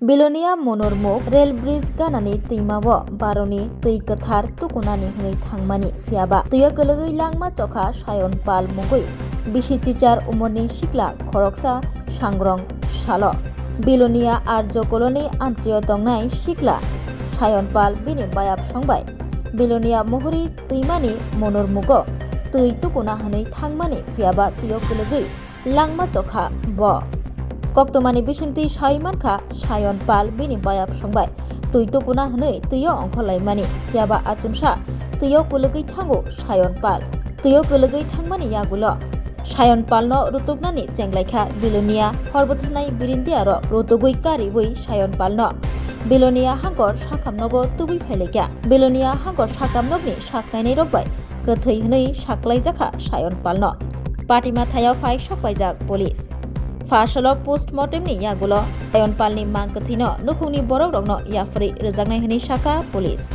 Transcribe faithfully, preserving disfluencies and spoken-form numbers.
Bilonia Monor muk rail bridge ganani twimao baroni twi kwthar tukunani hwnwi thangmani, phiyaba twio kwlwgwi langma chokha Sayon Pal mungwi bisi chichar umorni sikla khoroksa sangrong salo. Bilonia Arjo Colony amchio tongnai sikla Sayon Pal bini bayap songbai Bilonia Muhuri twimani Monor mugo twi tukuna hwnwi thangmani, phiyaba twio kwlwgwi langma chokha bo. Koktwmani bisingtwi sawi mankha, Sayon Pal bini bayap songbai twi tukuna hwnwi twio ongkhorlaimani, phiyaba achomsa twio kwlwgwi thango Sayon Pal. Twio kwlwgwi thangmani yagulo Sayon Palno rutuknani chenglaikha Bilonia horbwthanai birindiarok rutugwi kariwi Sayon Palno Bilonia hangkor sakhamnogo tubui phailaikha. Bilonia hangkor sakhamnokni saknainairok bai kwthwi hwnwi saklaijakha Sayon Palno. Patima thayao phai sokpaijak police. Phasalo postmortemni yagulo Sayon Palni mang kwthwino nukhungni borokrokno yapharwi rwjaknai hwnwi sakha police.